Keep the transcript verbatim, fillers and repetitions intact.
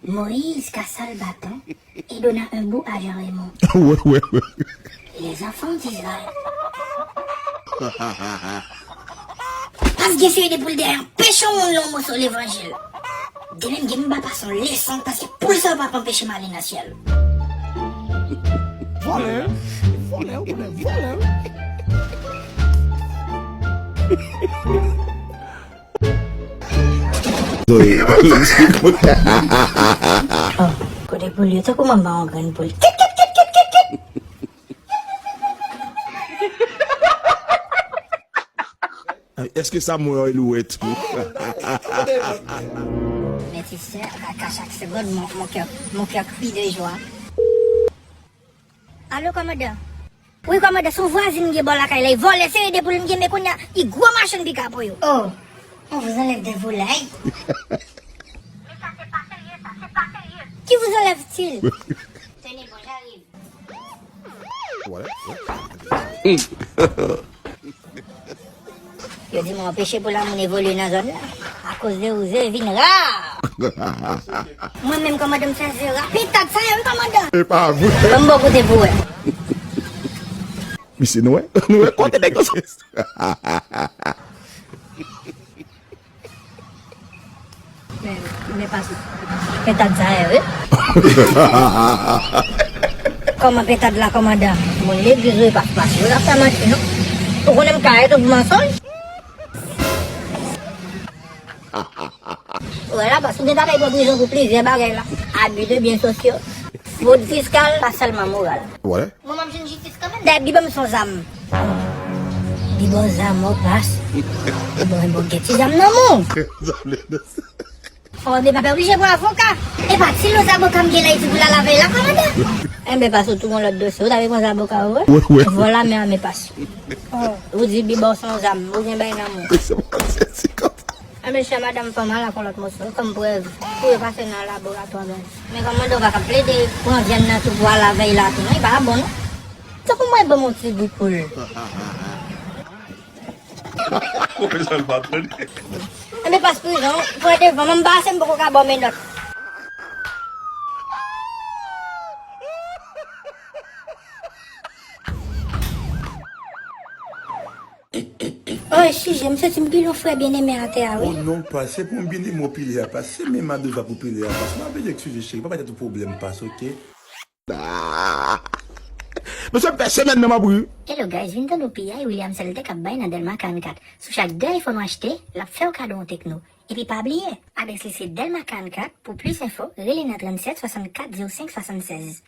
Moïse Casal Bâton et Donna Humbaud à Jean Raymond. Ouais, ouais, ouais. Les enfants d'Israël. Pas gen seri de poul dèyè anpeche yon moun li yon moso levanjil. De menm gen m ba pas yon leson paske poul sa yo p ap anpeche m ale nan syèl. Vòlè, vòlè, vòlè, vòlè. Oh, kote poul yo, tankou manman yon grenn poul. Kit, kit, kit, kit, kit, kit. Èske sa mwen an louwèt tou? Mes petites sœurs, à, à chaque seconde, mon, mon cœur, mon cœur crie de joie. Allô, commandant. Wi, kòmandan, se yon vwazin m gen bò lakay la. Li vòlè seri de poul m gen, men kounye a, li gwo machann pika pou yo. Oh, on vous enlève des volailles. Qui vous enlève-t-il? Tenez, bon, j'arrive. Yo di m anpeche pou lamoun evolye nan zòn nan. Akoz de ou, ze vin ra. Mwen menm, kòmandan, m fè ze ra. Pentad sa yo, wi, kòmandan. E pa vre. Ban m bò kote pou wè. Misye nou wè, nou wè kote nèg yo soti. Men, men pa sou. Pentad sa ye, wi. Kòman pentad la, kòmandan? Moun legliz ou e pa, pa sou. Ou ap fè manti, non? Ou konnen m kare tou pou mansonj? Ou wè la, bas, ou gen ta kay pran prizon pou plizyè bagay la. Abus de biens sociaux, fraude fiscale, pa sèlman moral. Wè. Mwen, m ap jwenn jistis kanmenm. Dayè, Biba m se yon zam. Biba w zam, w pas. Bon, bon, gen ti zam nan men w. Fò w pa oblije pran avoka. E pa ti lo zaboka m gen la, li di pou l al avè l la, kòmandan. Enben, pas, ou tou gon lòt dosye. Ou ta vle pran zaboka ou, wi? Wi, wi. Vòlè men an, men pas. Ou di Biba w se yon zam, ou gen bay nan men w. Se pa sezi konsa. Enben, chè madanm, fè m al ak yon lòt moso, kòm prèv, pou yo pase nan laboratwa, baz. Men kòmandan, ou pa ka plede pran vyann nan tou pou al avè l la tou, non, li pa bon, non. Tankou mwen ban m yon ti gou poul. Enben, pas prizon, pran devan, m anbase, m poko ka ba w menòt. Oh, sijè, m santi m pile yon frè byeneme atè a, wi. Oh non, pas, se pou m byeneme w pile a, pas. Se menm Adova pou pile a, pas. M ap vin eskize, cheri, pa bay tèt ou pwoblèm, pas, oke? Ah. Mesye, m fè semèn nan m ap ri. Hello guys, vin tande yon piyay William Celte k ap bay nan Dèlma karannkat. Sou chak de iPhone ou achte, l ap fè w kado yon Tecno. Epi pa bliye, adrès li se Dèlma karannkat. Pou plis enfo, rele nan trannsèt swasannkat zewo senk swasannsèz.